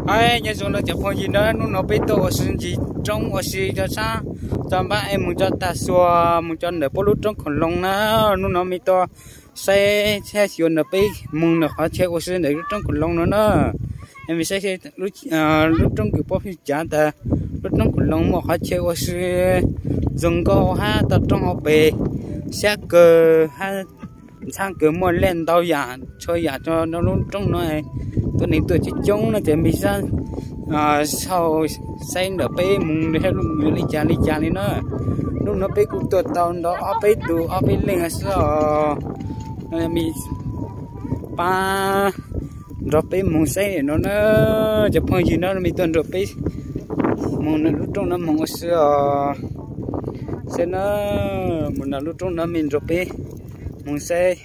Nyob zoo no cov phooj ywg na, hnub no peb tuaj ua si ntsis roob ua si rau sab, rau npab es mus rau Tag Xua, mus rau ntawm puab lub roob khoom loo na. Hnub no me tuaj saib thiab xyuas ntawm peb mus ntawm qhov chaw ua si ntawm lub roob khoom loo no na. Es me saib lub roob kws puab pheej cav tas lub roob khoom loo muaj qhov chaw ua si zoo nkauj hab toj roob hauv pes, siab kawg hab ntxhab kawg, muaj liaj ntau yam txhua yam rau lub roob no. Tuaj neeg tuaj coob coob no ces me saib, saib ntawm peb mus li cas li cas li na. Hnub no peb kuj tuaj tau ntau ob peb tus ob peb leeg xwb os. Me pab nrog peb mus saib no na, cov phooj ywg na, me tuaj nrog peb mus ntawm lub roob no mus ua si os. Saib na, mus ntawm lub roob no me nrog peb mus saib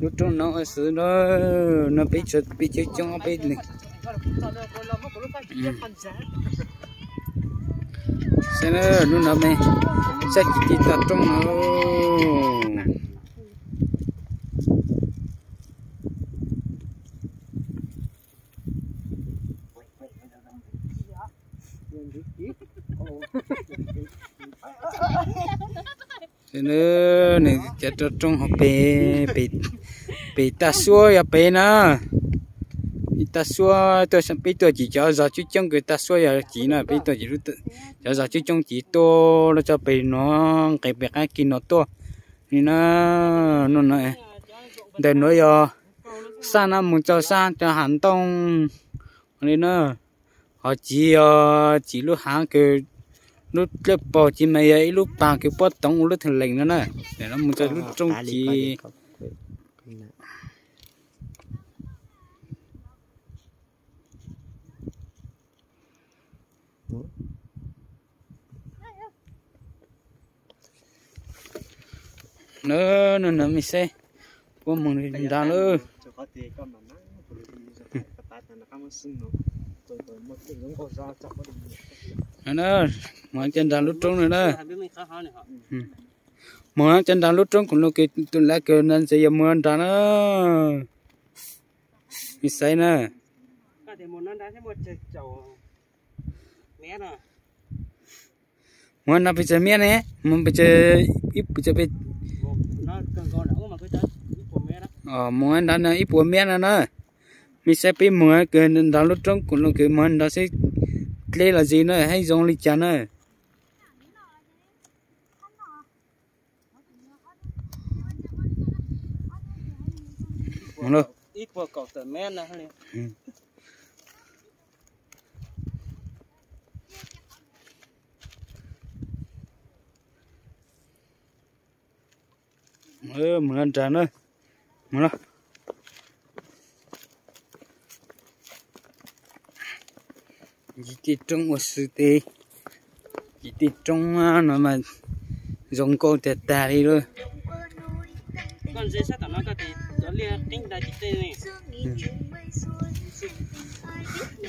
lub roob no ua si na. No peb txhua peb coob coob ob peb leeg. Saib na, hnub no me saib tsis tij toj roob no. Nws cov roob hauv pes, pem Tag Xua yog pem na. Pem Tag Xua, peb tuaj cim cov zos coob coob kws Tag Xua yog cim na, peb tuaj cim cov zos coob coob cim tuaj los txog pem no, nqes pem qab kis no tuaj li na. No no, ntawm nuav yog sab no mus rau sab rau hav ntoo li na. Ho cim yog cim lub hav kws lub dlej paug cim mas yog ib lub pas kws puab toov ua lub theem leem no na. Mus rau lub roob cim. No no me saib, puab moog nrad lawm. Moog cov nrad lub roob no na. Moog cov nrad lub roob khoom loo kws tus lav kws no ntxeev yog moog nrad na. Me saib na. Moog no pes tsawg miab ne? Moog pes tsawg, ib pes tsawg, moog nrad no ib puas miab no na. Me saib peb moog kws nrad lub roob khoom loo kws moog nrad saib dleb los zis na, hab zoo li cas na. Moog nrad na. Cim tej roob ua si tes, cim tej roob no mas zoo nkauj tag tag li lawm.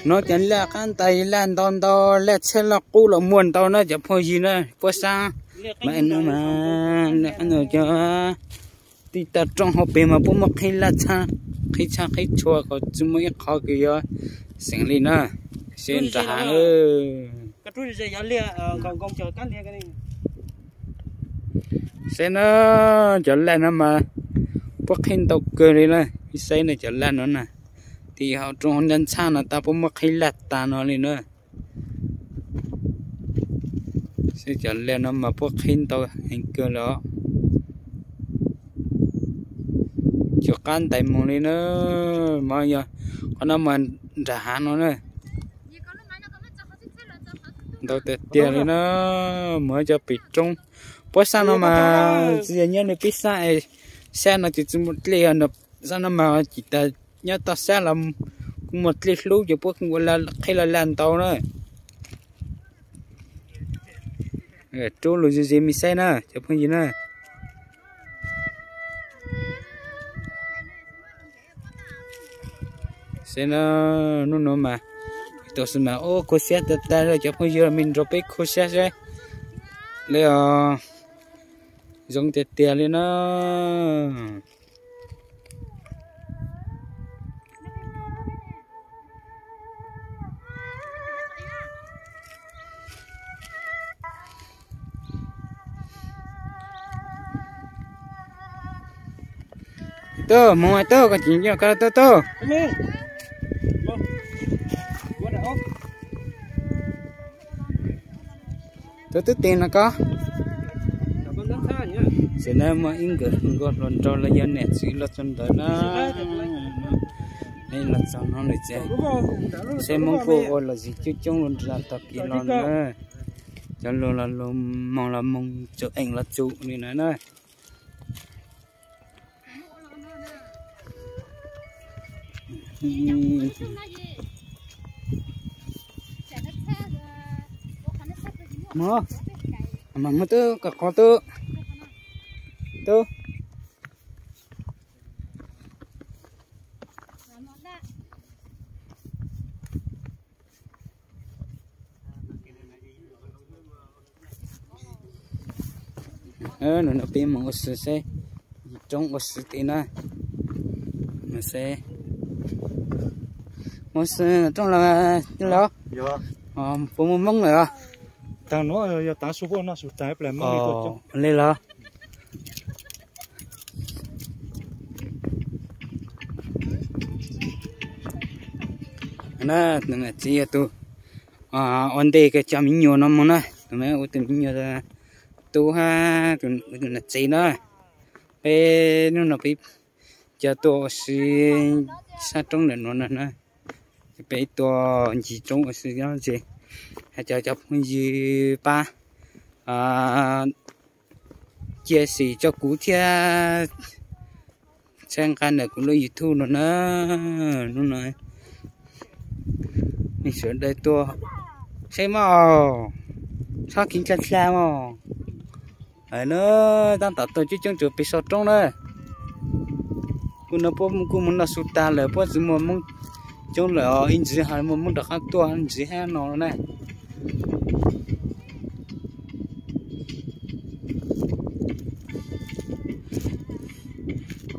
No cov laj qab ntais laj ntau ntau, laj txhiab laj qub los muaj ntau na cov phooj ywg na, puab sab mas no mas cov tij toj roob hauv pes mas puab muab qhib laj txhab, qhib txhab qhib txhua kom tsi muaj ib qho kws yuav xeem li na. Seb nrad hav. Saib na, cov laj no mas puab qhib ntau kawg li na. Saib na cov laj no na, tim hauv roob hauv nab txhab no tab puab muab qhib laj tas no li na. Saib cov laj no mas puab qhib ntau heev kawg li os. Cov qab ntais moog li na, mas yog qhov no mas nram hav no na. Ntau tiag tiag li na, moog cov pem roob. Puab sab no mas tsi yog nyob nws peb sab, sab no ces tsi muaj dlej, sab no mas tsis tas nyob toj sab los kuj muaj dlej hlub ces puab kuj ua qhib laj laj ntau na. Rub lug ze ze me saib na cov phooj ywg na. Saib na, hnub no mas tau xwb mas ua khuv xim tag tag li cov phooj ywg, mej nrog peb khuv xim saib li os. Zoo tiag tiag li na. Tuaj, mus tuaj, koj tsis nco koj tuaj tuaj. Tuaj twb tes no koj. Tam sim no muaj ib nkawm hluas nkauj hluas nraug los yog niam txiv los txog ntawd na. Los txog no lawm ces saib Hmoob kuj ua lom zem coob coob los nram tag kis los na. Cov luag los luag, moog los moog, tsum eem los tsum li na na. Mog, mas muab tub kom qhov tub, tub. Nws no peb mus ua si seb, roob ua si tid na. Mus si, mus si roob los los, puas muaj Hmoob lawm os? Tag no yog tav su, no su tas plas Hmoob li tuaj coob li los. Na, tus niam txiv yog tus ua ntej cov me nyuam no mus na, tus me ua tus me nyuam tub hab tus niam txiv na. Peb hnub no peb cov tuaj ua si sab roob ntawm nuav na, peb tuaj ncig roob ua si no ces hais cov cov phooj ywg pab cia xim rau kuv thiab txhawb nqa ntawm kuv lub YouTube no na. Hnub no nej sawv daws tuaj saib mog, txhob khiav dlha dlha mog. Na, tab tom tuaj coob coob rau pem saum roob na. Kuv no puab kuj mus noj su tas lawm, puab tsis muaj Hmoob coob lawm os, ib ntsis ho muaj Hmoob rov qab tuaj ntxiv hab no na.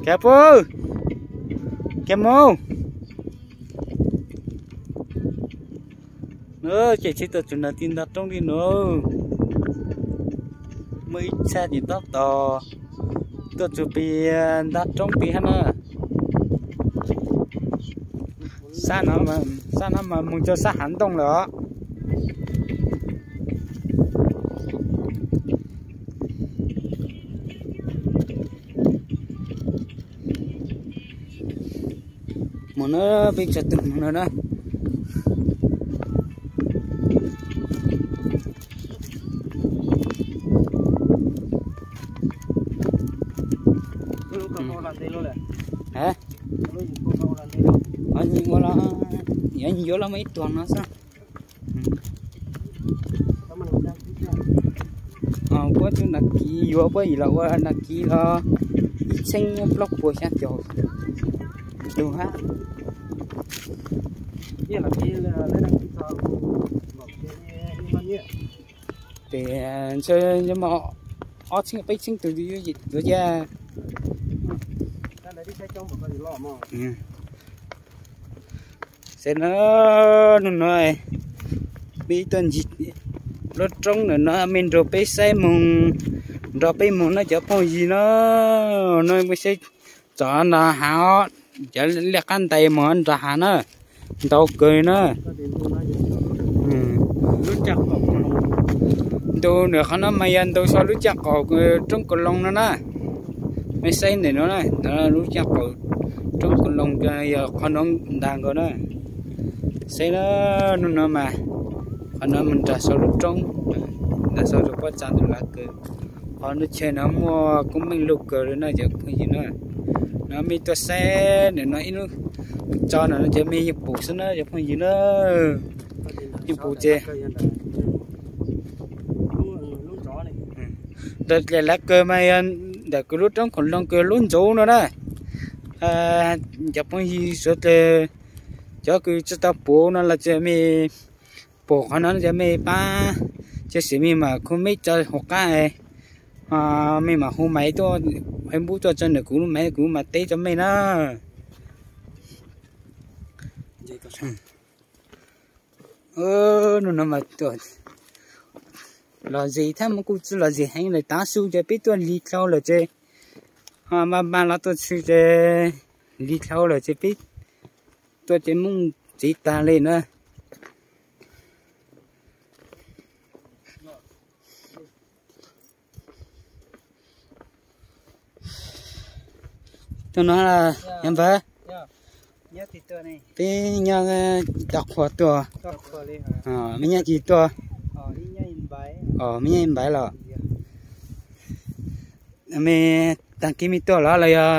Kiag puab, kiag mus. Ces tsheb tuaj txug nram ti ntag roob li no. Muaj ib txhab ces tab tom tuaj txug pem ntag roob tid hab na. Sab no mas moog rau sab hav ntooj lawm os. Mus na, peb txhua tug mus no na. Yuav los muaj ib tuag no xwb. Puab tug nas kiv yuav puab yim los ua nas kiv los ib txheeb plaub puas xya caum tug hab. Ces ntshe ob txheeb peb txheeb tug yuav cia. Ces na, hnub no peb tuaj ncig lub roob ntawm no, mej nrug peb saib moog, nrog peb moog na cov phooj ywg na. No peb saib tsom nrag hav, cov liaj qab ntais moog nrag hav na, ntau kawg na. Ntu ntawm qhov no mas yog ntu sau lub caj qaum roob Kaus Loos no na. Mej saib ntawm no na, lub caj qaum roob Kaus Loos yog qhov no ntag nkaus na. Saib na, hnub no mas qhov no mus nrag sau lub roob, nrag sau rau pob txha ntug lav kawg. Qhov no chaw no muaj koob meej lug kawg li na cov phooj ywg na. No mej tuaj saib ntawm no ib lub tso no ces mej yeej pum xwb na cov phooj ywg na. Yeej pum ces ntawm lav kawg mas yog ntawm kuv lub roob Kaus Loos kawg lub ntxuv no na. Cov phooj ywg suav dlawg, cov kws tsi tau pum no los ces mej pum qhov no ces mej pab, cia siv mej mam comment tso hauv qab, mej mam hu maiv tuaj, Facebook tuaj tso ntawm kuv lub maiv kuv mam teb rau mej na. Hnub no mas lom zem thiab mas kuj tsi lom zem heev lawm, tav su ces peb tuaj lig dlhau lawm ces Maj maj los tuaj txhij ces lig dlhau lawm ces peb tuaj ces mooj txiv tag li na. Tuaj no, yog npawg, peb nyob tau qhua tuaj, mej nyob tsis tuaj, mej nyob npaiv los, mej tag kis mej tuaj los los yog,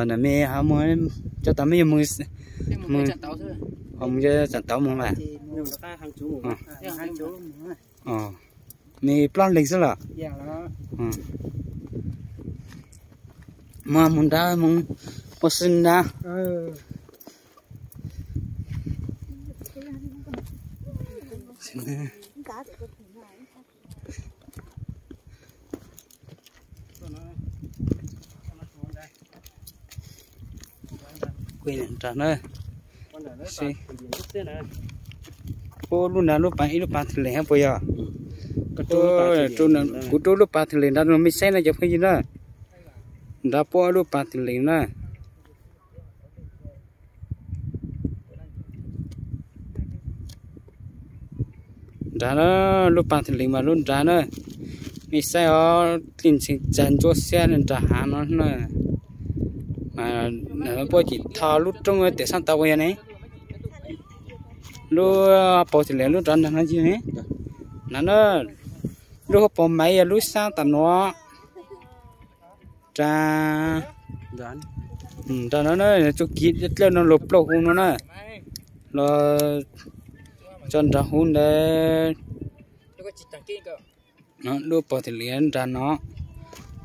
na mej ho muag, cov tau mej yuav mus, mus tsav tauv mus mas. Mej plaub leeg xwb los? Muag mus nrad mus ua si nrad. Nrad na, puab lub nrad lub pas ib lub pas thwm lees hab puas yog? Kuv rub lub pas thwm lees nrad rau mej saib na cov phooj ywg na. Nrad puab lub pas thwm lees na. Nrad na, lub pas thwm lees mas lub nrad na. Mej saib os, tij ntxhee tsag ntsuab xiab nrad hav no na. Puab tsim tho lub roob tias sab tau puas yog ne? Lub pas thwm lees lub nrad nrad no yog ne? Nrad na, lub hauv paus maiv yog lub sab tom nuav. Nrad, nrad no na, txuj kev dlawb no luag plaub huv no na, los tso nrad huv ntawd. Lub pas thwm lees nrad no,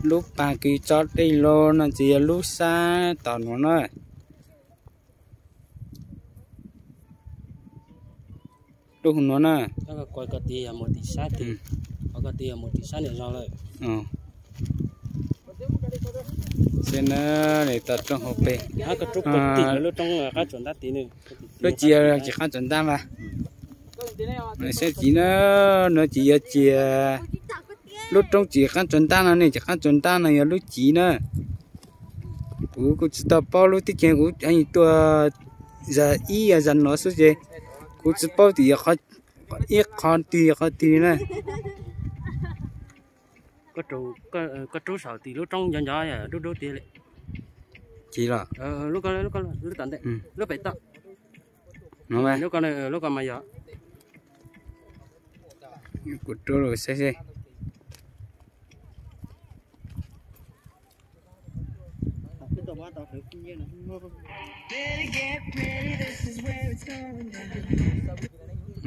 lub pas kws tso dej los no ces yog lub sab tom nuav na. Lub huv nuav na. Xwb na, tau rooj hauv pes. Lub txiv yog tsis qaab tsuas ntab mas. Saib txiv na, no tsis yog txiv, lub roob tsis qaab tsuas ntab no ne, tsis qaab tsuas ntab no yog lub txiv na. Kuv kuj tsis tau paub, lub teb chaws kuv tuaj zag ib zag no xwb ces kuv tsis paub tias yog ib qho twg yog qhov twg na. Koj rub saum tim lub roob nco nco dub dub tiag li. Txiv los? Lub ko, lub ko, lub tom ntej, lub pem toj. Lub ko, lub ko mas yog. Kuv rub los saib seb.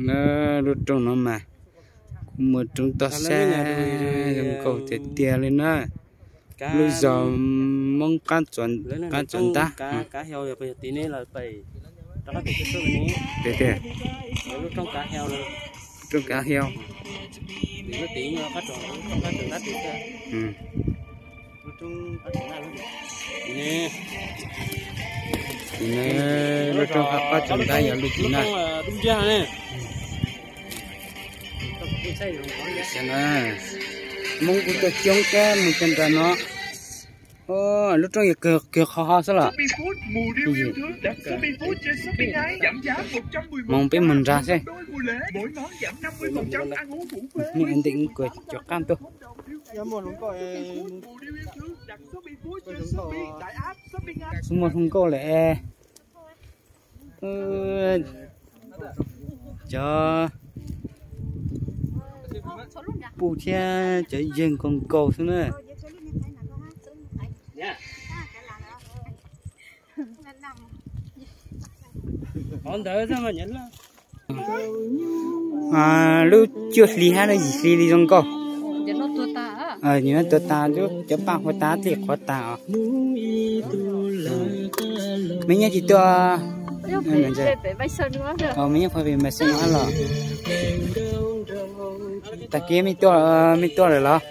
Na, lub roob no mas kuv muaj roob toj siab zoo nkauj tiag tiag li na. Lub zog Hmoob qaab tsuas ntab. Tiag tiag. Roob Kav Hiau. Lub roob qaab tsuas ntab yog lub txiv na. Hmoob kuj tuaj coob kawg mus rau nram no. Lub roob yog kawg qho ho xwb los? Moog peb mus nrad seb. Ntawm kuv cov qaab tuaj. Xub muaj hluas nkauj lawm. Cov puj thiab cov yawg nkaus nkaus xwb na. Lub cuaj hli hab lub yim hli li zoo nkauj. Nws tuag tas, cov paj huv tas, tij qhuav tas os. Mej nyob tsis tuaj? Mej nyob pem Maiv Xeeb no los? Tag kis mej tuaj, mej tuaj lawm los?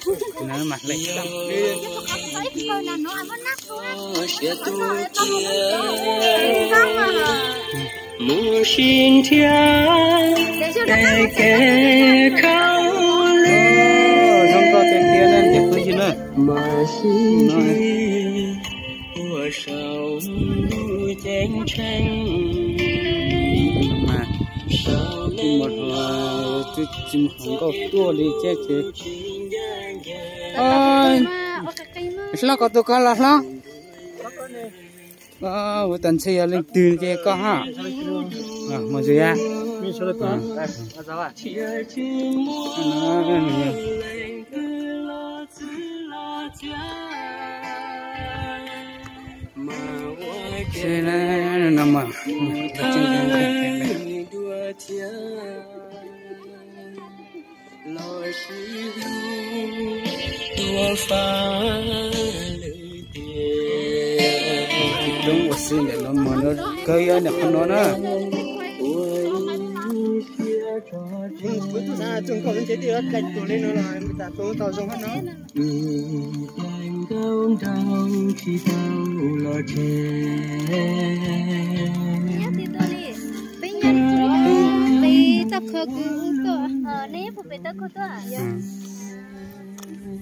Mas hle siav tu cia mus sib nrhiav tej kev khaub lig. Zoo nkauj tiag tiag na cov phooj ywg na. Mas sib ntsib ua saum ntuj ceeb tsheej. Mas twb mus hluas, twb tsis mus hluas nkauj tuaj li thiab ces. Hlob, koj tus koj los hlob. Ua tas ntshe yog leej twg ces koj ha. Mos zus ya. Roob ua si ntawm no mas no kawg yog ntawm qhov no na.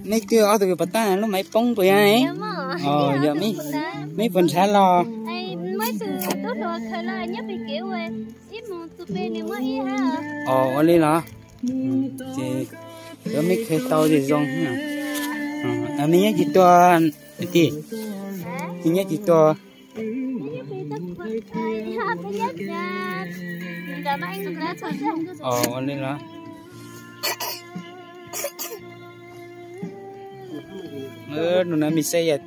Nej twb ob tug pas tag lub maiv poob puas yog? Yog, meb puas nrhav los? Ua li los? Ces yuav meb khev tau ces zoo. Meb nyob tsis tua, tij, meb nyob tsis tua. Ua li los? No na mej saib yog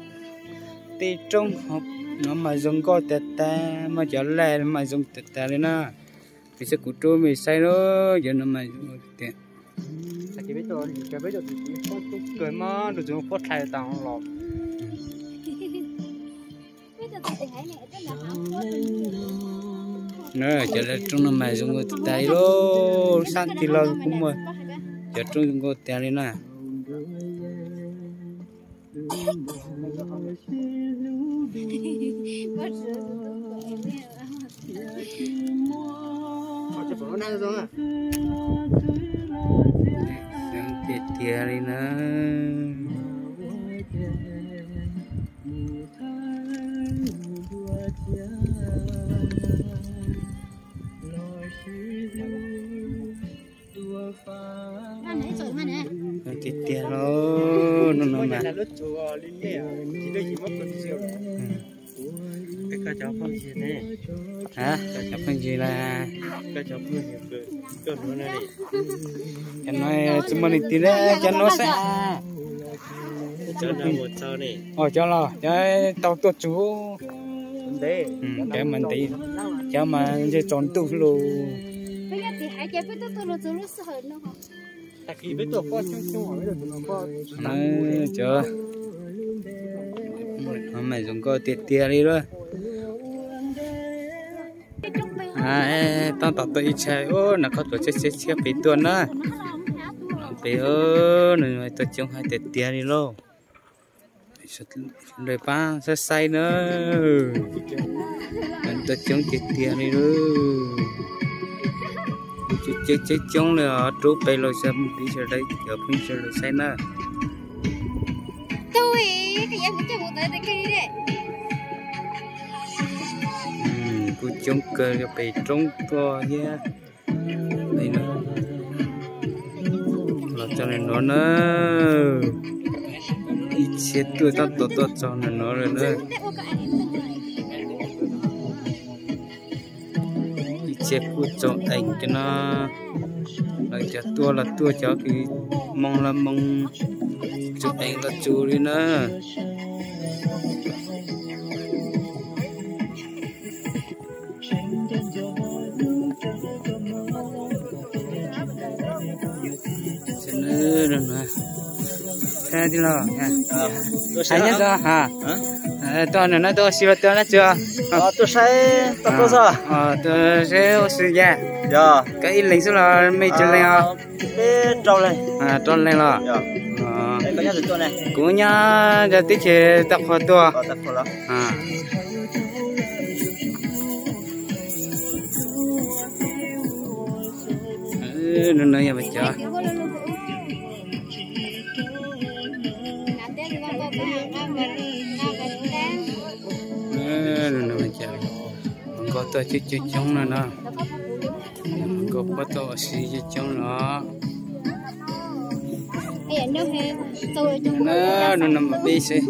tej roob no mas zoo nkauj tag tag, muaj cov laj mas zoo tag tag li na. Piv xwv kuv rub mej saib lawm, cov no mas zoo tiag. Kawg mas lug txug puab thaij tas los. Cov roob no mas zoo nkauj tag li lauj, sab ti los kuj muaj cov roob zoo nkauj tag li na. Tiag tiag li na. Tiag tiag lauj, no no mas. Cov phooj ywg na, cov no tsis muaj leej twg na, cov no xwb. Cov los cov tau tuaj tsuv, cov mas ntev, cov mas ntshe tsaus ntuj lug. Cov mas zoo nkauj tiag tiag li lauj. Tab tom tuaj ib tsham, nov qhov tuaj tshiab tshiab pem tuaj na. Pem no tuaj coob hais tiag tiag li lauj. Sawv daws pab saib saib na. Tuaj coob tiag tiag li lauj. Coob coob li os, rub pem los xav mus piv sawv daws cov phooj ywg sawv daws saib na. Kuj coob kawg li pem roob tuaj thiab. Los txog ntawm no na, ib txhia tuaj tab tom tuaj txog ntawm no lawm na. Ib txhia kuj txog eem cov no, lawv cov tuaj los tuaj, cov kws moo los moo, txug eem los txug li na. Hais nyob tso, tuaj ntawm no tuaj ua si los tuaj na tso. Tuaj saib, tuaj saib ua si ya. Koj ib leeg xwb los mej tsis leeg os? Rau leeg los? Kuv nyob teb chaws Toj Qhua tuaj. Nkauj tuaj coob coob no no. Nkauj puab tuaj ua si coob coob no. No no mas peb seb,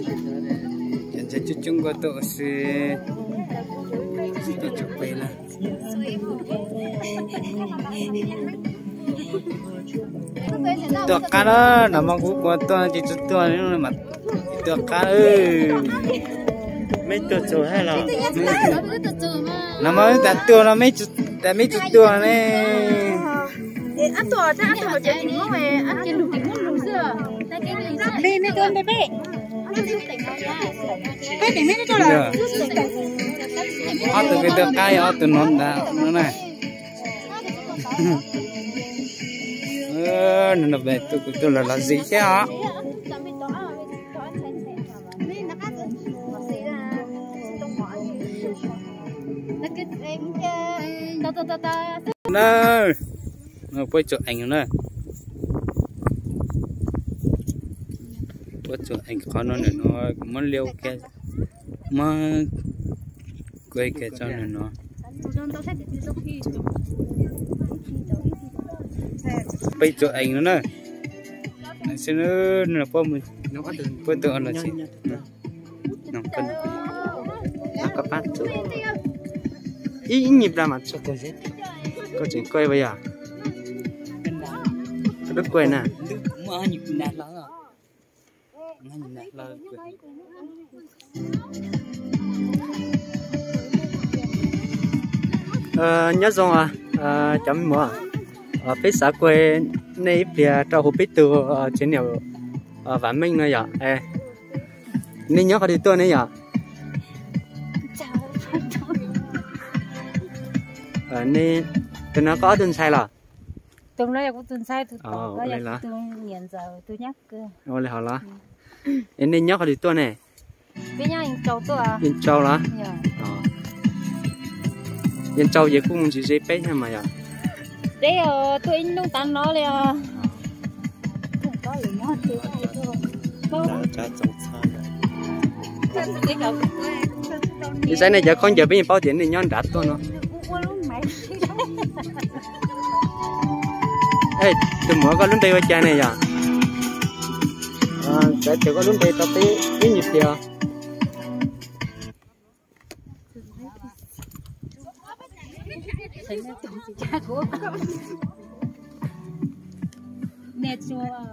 cov ntxhais coob coob nkauj tuaj ua si. Tuaj tsuag pem na. Tuaj qab na, nag hmo kuv kuv tuaj ces tsis tuaj mas tuaj qab. Mej tuaj txug hab los? Nag hmo tas tuaj no, tas mej tsis tuaj ne. Ob tug peb tuaj qab, ob tug no ntag no na. Nws tuaj kuv tuaj los los zim thiab os. Na, puab tsuas eev na. Puab tsuas eev qhov no na no, kuv muab liab ua ke, muab kuav ke tso na no. Peb tsuas eev no na. Puab mus, puab tuaj no tsis. Ib nyuag plag mas txog, koj tseem kuaj puas yog? Koj twb kuaj na. Nyob zoo cov me muam, peb xav kuaj nej ib pliag rau huv peb tug tsev niam Vam Meej no yom. Nej nyob qhov twg tuaj ne yom? Tus no koj ob tug ntxhais los? Ua li hov los? Nej nyob qhov twg tuaj ne? Yeej Tsau los? Yeej Tsau ces kuj mus ntsis ze peb thiab mas yom. Ib saib nej cov khaub ncaws peb yeej paub tias nej nyob nrad tuaj no. Tus muam koj lub npe ua cas ne yom? Xav tias koj lub npe tau peb ib nyuag pliag.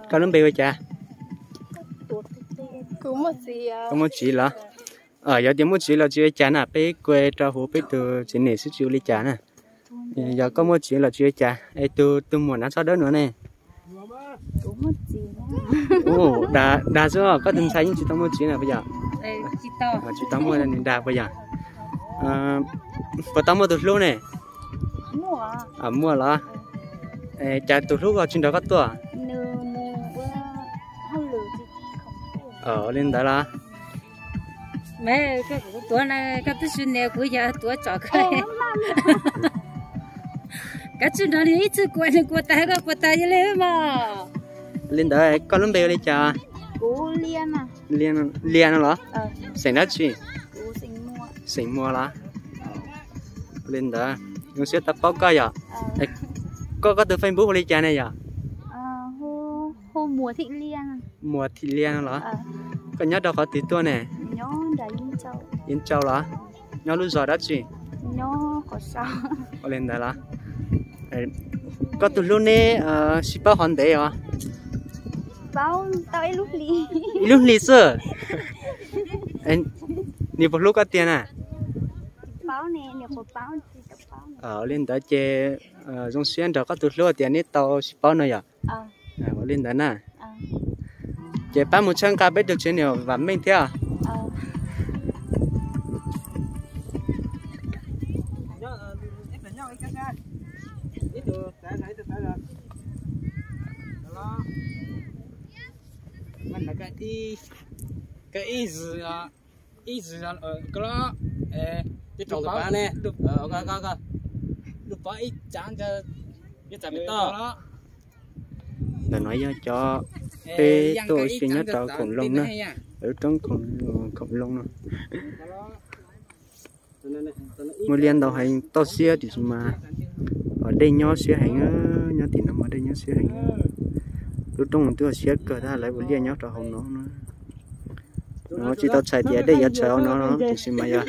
Koj lub npe ua cas? Koj muaj txiv los? Yog tias muaj txiv los tsis ua cas na, peb kuaj rau huv peb tug tsev niam xwb tsis ua li cas na. Yog koj muaj txiv los tsis ua cas, es tus tus muam hnav txhob dawb nuav ne? Dag xwb, koj tus ntxhais yeej tsis tau muaj txiv na puas yog? Tsis tau muaj, nws dag puas yog? Puas tau muaj tus hlub ne? Muaj los? Cas tus hlub ho tsis nrog koj tuaj? Li ntawd los? Tuav, koj twb tsis nias kuv, yog tuav tsom koj. Koj tsis nrog nws ib txwm kuaj, nws kuaj tas koj kuaj tas yog li mas. Li ntawd koj lub npe ua li cas? Lias no los? Xeem dab tsi? Xeem Muas los? Li ntawd zoo siab tau paub koj yom. Koj, koj tus Facebook ua li cas ne yom? Muas Thim Lias no los? Koj nyob rau qhov twg tuaj ne? Yeej Tsau los? Nyob lub zos dab tsi? Ua li ntawd los? Koj tus hlub neb sib paub qhov ntev os? Ib lub hli xwb. Nws puas hlub koj tiag na? Ua li ntawd ces zoo siab nrog koj tus hlub tias neb tau sib paub no yom. Ua li ntawd na. Ces pab mus tshawb nqa peb tug tsev niam Vam Meej thiab. Ntawm no yog cov peb tuaj ua si nyob rau khoom loo na, lub roob khoom loo no. Muaj liaj ntau heev toj siab tiam sis mas dej nyob siab heev, nyob tim no mas dej nyob siab heev. Lub roob twb siab kawg tab lawv ua liaj nyob rau hauv no na. Tsis tau txhais tias dej yuav txhawv hauv no no tiam sis mas yog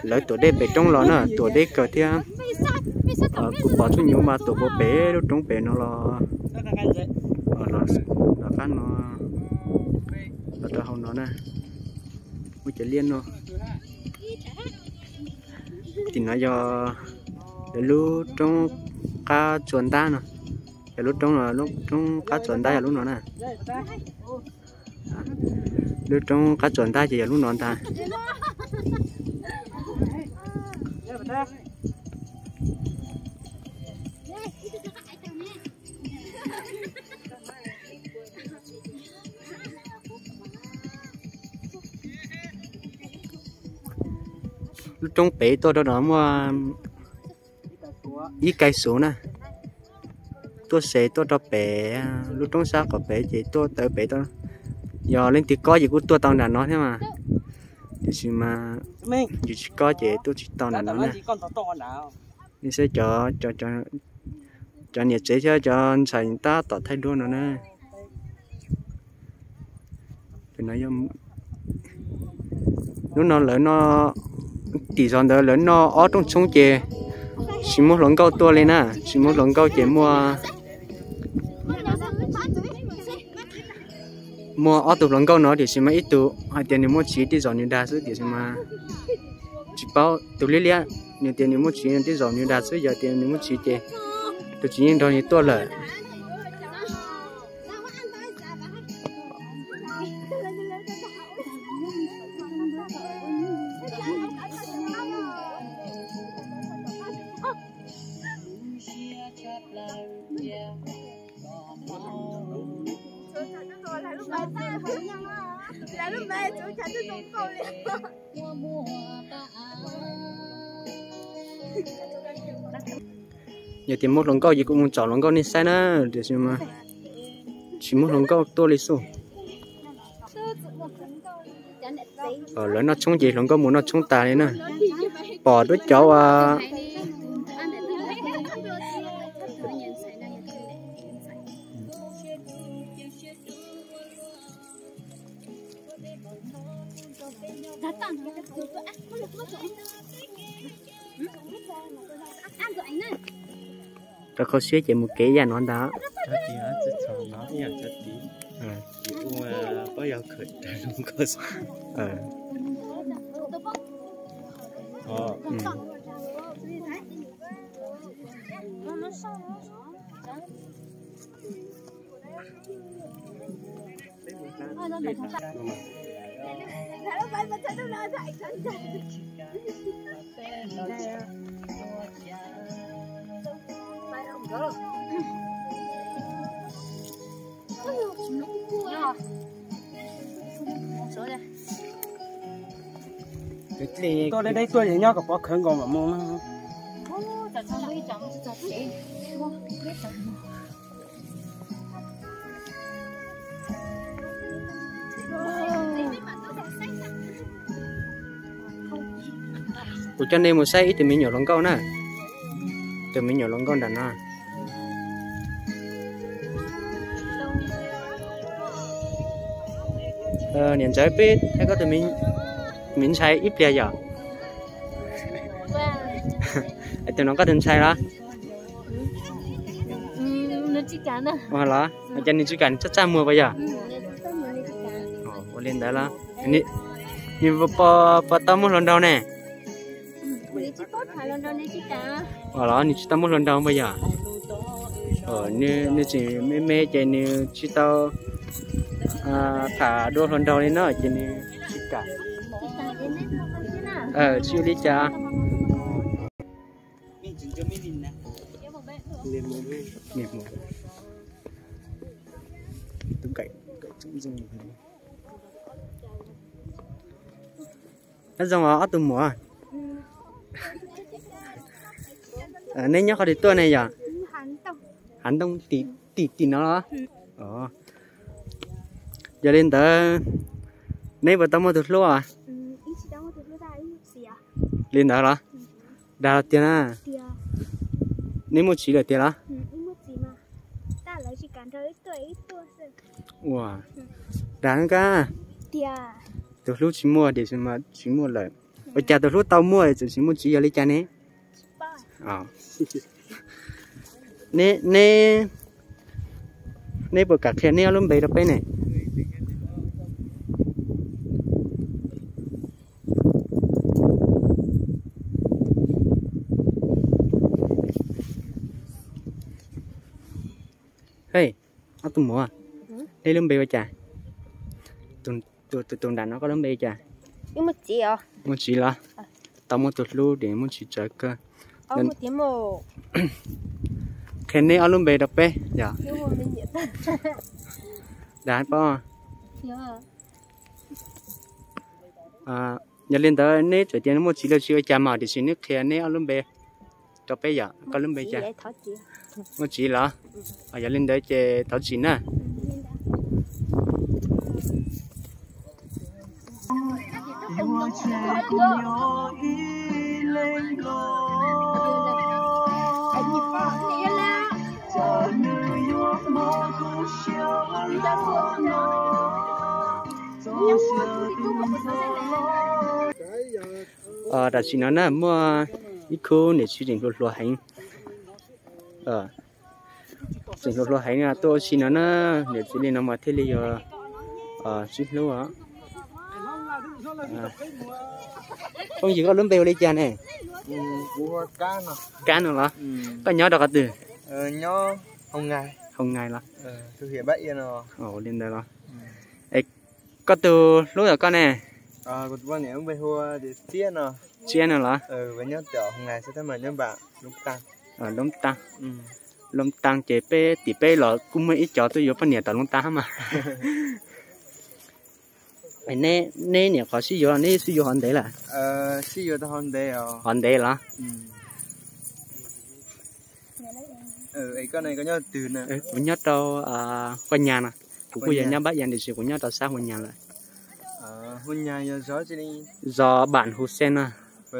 lawv tuam dej pem roob los na, tuam dej kawg thiab. Kuv pom txhua nyuv mas tuam puag pem lub roob pem no los, los qab no los rau hauv no na. Muaj cov liaj no. Tim no yog lub roob qab tsuas ntab no, yog lub roob, roob qab tsuas ntab yog lub no na. Lub roob qab tsuas ntab ces yog lub no ntag. Lub roob pem tuaj rau no muaj ib kai xuv na, tuaj se tuaj rau pem lub roob sab qhov pem ces tuaj tawm pem. Yog leej twg kob ces kuj tuaj tau nram no thiab mas, tiam sis mas yus tsis kob ces tuaj tsis tau nram no na. Nej saib cov, cov niam tsev thiab cov ntxhais tab tom thaij duab no na. Lub no lawv noj, tim zos ntawd lawv noj ob rooj tshoob ces tsis muaj hluas nkauj tuaj li na, tsis muaj hluas nkauj ces muaj, muaj ob tug hluas nkauj no tiam sis mas ib tug hais tias nws muaj txiv tej zaum nws dag xwb tiam sis mas tsis paub, tus liab liab nws tias nws muaj txiv tej zaum nws dag xwb, yog tias nws muaj txiv ces tus txiv yeej nrog nws tuaj lawm. Yog tias muaj hluas nkauj ces kuv mus tsom hluas nkauj nej saib na, tiam sis mas tsis muaj hluas nkauj tuaj li xwb. Lawv noj tshoob ces hluas nkauj mus noj tshoob tas li na. Pom lub cov uas Rau kho siab ces mus kev ib yam no ntag. Tuaj deb deb tuaj nyob kom pov khawv nkaus mam mus. Kuv coj nej mus saib ib tug me nyuam hluas nkauj na. Tus me nyuam hluas nkauj nram no. Niam ntxawm, peb thaij koj tus me ntxhais ib pliag yom. Tus no koj tus ntxhais los? Los, cas nws tsis kam, nws txaj txaj muag puas yog? Ua li ntawd los? Nws puas tau muaj hluas nraug ne? Los nws tsis tau muaj hluas nraug puas yog? Nws tseem me me ces nws tsis tau tham dua hluas nraug li no ces nws tsis kam. Tsis ua li cas. Nyob zoo os ob tug muam. Neb nyob qhov twg tuaj ne yom? Hav Ntoo tim tim no los? Yog li ntawd neb puas tau muaj tus hlub os? Li ntawd los? Dag tiag na. Neb muaj txiv lawm tiag los? Ua, dag kab. Tus hlub tsis muaj tiam sis mas tsis muaj lawm. Ua cas tus hlub tau muaj tseem tsis muaj txiv yog li cas ne? Neb, neb puas kam qhia neb ob lub npe rau peb ne? Hej, ob tug muam, neb lub npe ua cas? Tus nram no koj lub npe ua cas? Muaj txiv los? Tau muaj tus hlub ces muaj txiv tsawv kawg. Qhia neb ob lub npe rau peb yom. Dag pab. Yog li ntawd neb txawm tias muaj txiv los tsis ua cas mas tiam sis neb qhia neb ob lub npe rau peb yom. Koj lub npe cas? Muaj txiv los? Yog li ntawd ces thov txim na. Tam sim no na muaj ib khub niam txiv tseem hluas hluas heev, tseem hluas hluas heev tuaj ua si no na, niam txiv li no mas thiaj li yuav sib hlub os. Phooj ywg, koj lub npe ua li cas ne? Kab no los? Koj nyob rau qhov twg? Hoo Ngais los? Li ntawd los? Es koj tus hlub yog koj ne? Tsiab no los? Loob Taab. Loob Taab ces peb tim peb los kuj muaj ib co tuaj yuav poj niam tom Loob Taab mas. Neb niam qhov sib yuav, neb sib yuav hov ntev lawm? Hov ntev los? Kuv nyob rau Huaj Nyas no, kuv kuj yog nyob Npab Yas tiam sis kuv nyob rau sab Huaj Nyas lawm. Zos Npam Hu Xeeb no. Li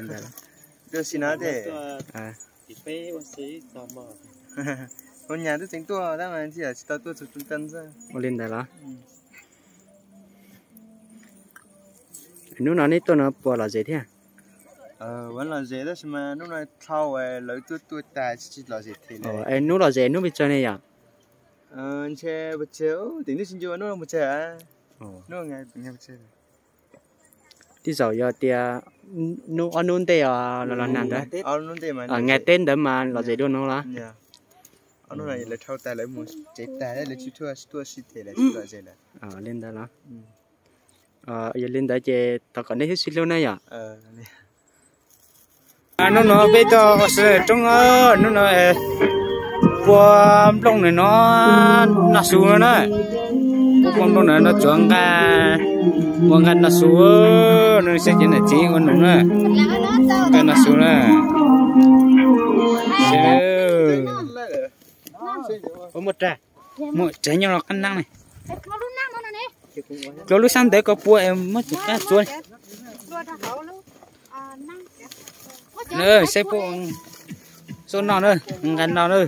ntawd. Ua li ntawd los? Hnub no neb tuaj no puas lom zem thiab? Lom zem tab sis mas hnub no dhau lawv tuaj tuaj tas tsis lom zem thiab. Es hnub lom zem hnub pes tsawg ne yom? Ntshe pes tsawg, tim hnub tsis ncua hnub pes tsawg. Tib zaum yog tias hnub ob hnub ntej os los los nag ntawd, ngày Tết ntawd mas lom zem dua no los? Lawv dhau tas lawv mus tsev tas lawv tsis tuaj, tuaj si thiab lawv tsis lom zem lawm. Li ntawd los? Yog li ntawd ces thov kom neb sib hlub na yom. Hnub no peb tuaj ua si roob, hnub no pua nplooj no noj su no na. Pua nplooj no no tsuav nqa, ua nqa noj su. No saib cov niam txiv ua num na, nqa noj su na. Ua muaj rag, muaj rag nyob los qab nab ne. Dua lub sab ntawd koj pua es muab cov qab tsuav. Saib pua, xub noj na, nqa noj na.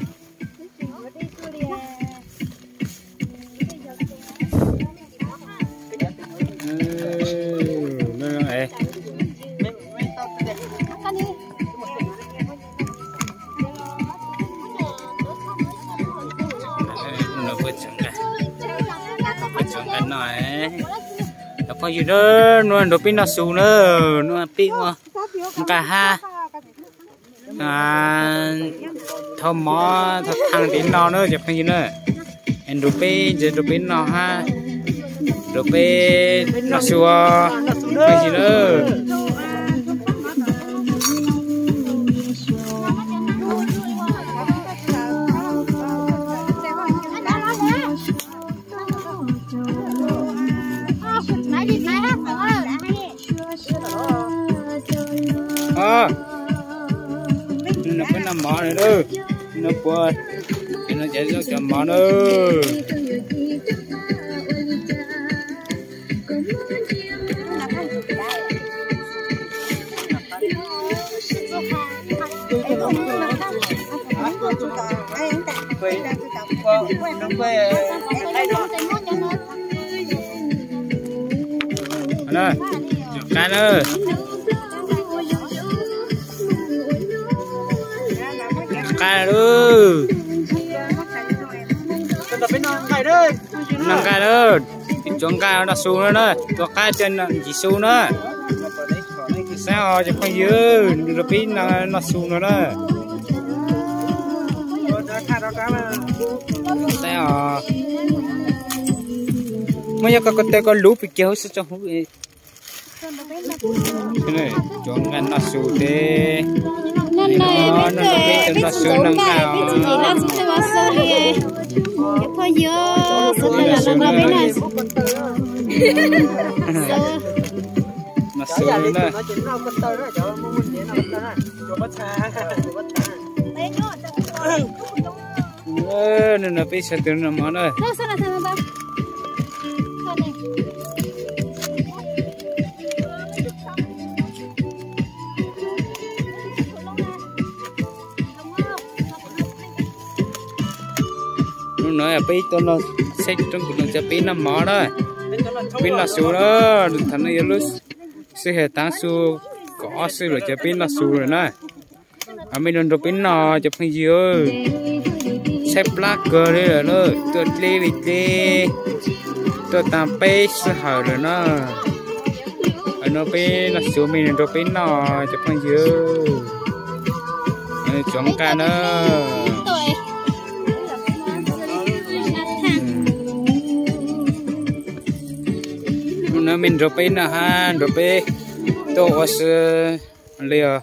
Cov phooj ywg, nua nrog peb noj su na, nua peb ua nqa hab, thauj mov thauj thaj tim no na cov phooj ywg na. Nrog peb ntsia nrog peb noj hab, nrog peb noj su os phooj ywg na. Nws peb noj mov na, nws puas, ces nws cov zaub cov mov na. Nqa na, nqa lawm, nqa lawm, tsuav nqa noj su no na, tua qaib cia nqis su na. Saib os cov phooj ywg, nrog peb noj su no na. Saib os, muaj yog koj ko taw koj luv pes kiag hauv xwb tso huv. Tsuav nqa noj su tes, noj peb tug noj su noj nqa os. Cov phooj ywg, sawv daws los nrog peb noj su na. Nrog peb sawv daws noj mov na. Hnub no peb tuaj noj, saib roob kuv noj, cov peb noj mov na. Peb noj su na, thaum no yog lub sij hawm tav su kaum ob xwb lawm, cov peb noj su lawm na. Mej nrog peb noj cov phooj ywg, tshaib plab kawg li lawm na, tuaj dleb li dleb, tuaj tag peb sij hawm lawm na. No peb noj su, mej nrog peb noj cov phooj ywg. Tsuav nqa na. Hnub no mej nrog peb noj hab nrog peb tuaj ua si li os.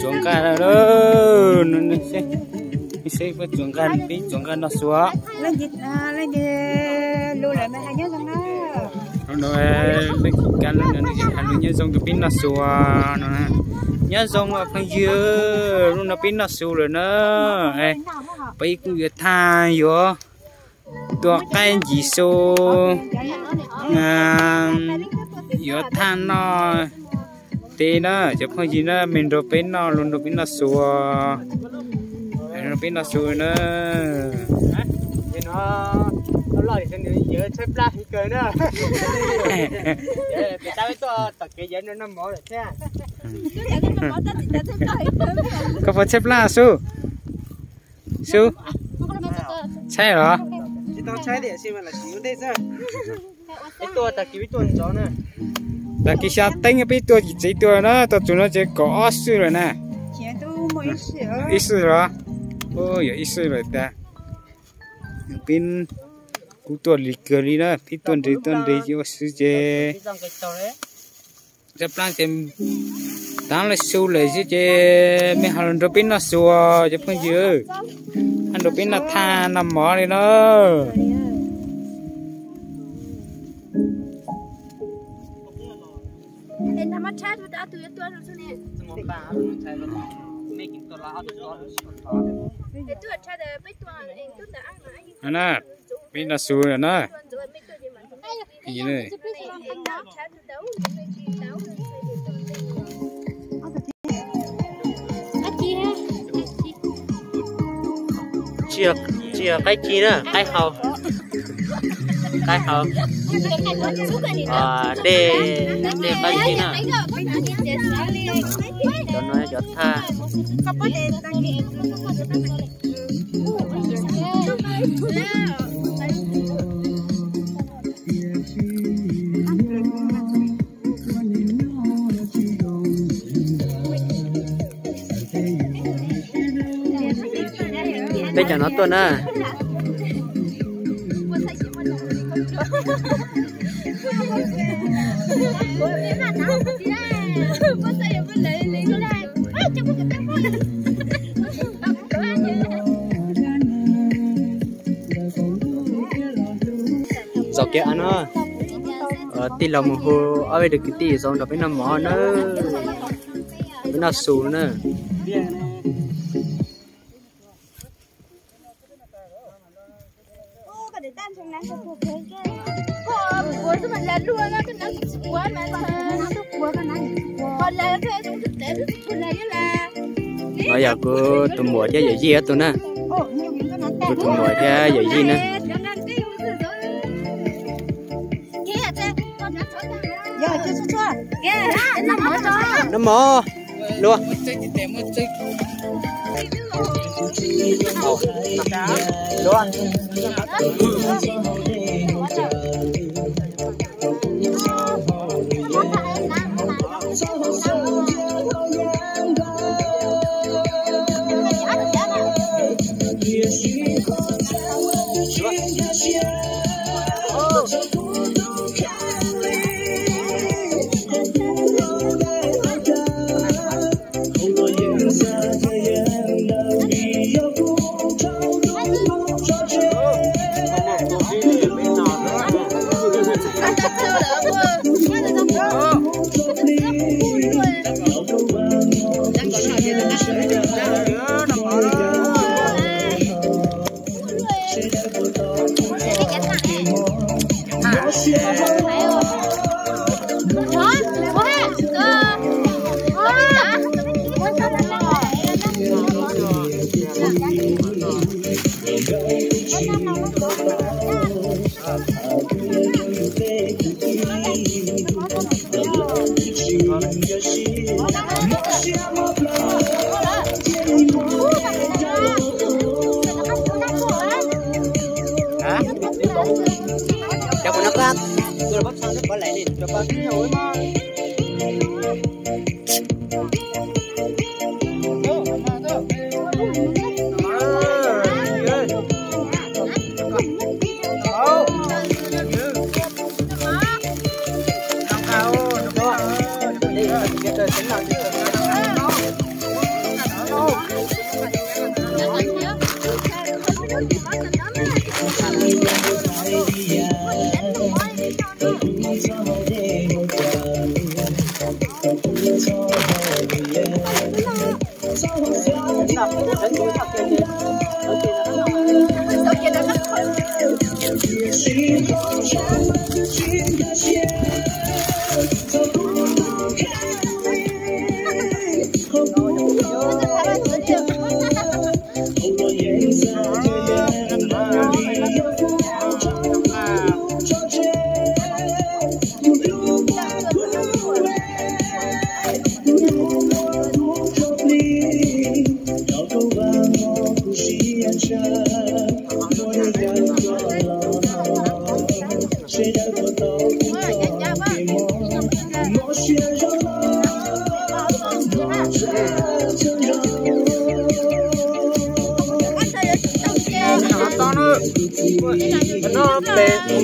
Tsuav nqa lawm, seb puas tsuav nqa, peb tsuav nqa noj su. Nyob zoo rau peb noj su no. Nyob zoo phooj ywg, hnub no peb noj su lawm na. Peb kuj yuav thaj yuav tua qaib nqis su, yuav thaj noj tes na, cov phooj ywg na, mej nrog peb noj, los nrog peb noj su, nrog peb noj su na. Koj puas tshaib plab Su? Su, tshaib los? Tag kis xya teeb peb tuaj tsis tsev tuaj na, tuaj txug no ces kaum ob xwb lawm na. Ib xwb los? Yog ib xwb lawm tas. Peb kuj tuaj lig kawg li na, peb tuaj nres tuaj nres ua si ces tshaib plab ces tav lawm su lawm xwb ces mej ho los nrog peb noj su, cov phooj ywg, ho nrog peb noj thaj noj mov li na. Na, peb noj su lawm na. Tsis yog qaib ci na, qaib hau. Qaib hau. Dej, dej qaib ci na. Cov no cov thaj. Peb cov no tuaj na. Txog kiag av no, tij laug mus hu ob peb tug kwv tij zoo nrog peb noj mov na. Peb noj su na. No yog kuv tus muam thiab yawm yij ob tug na. Kuv tus muam thiab yawm yij na. Noj mov luag. Noj pem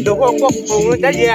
tus huaj quaj qus no dab tsi?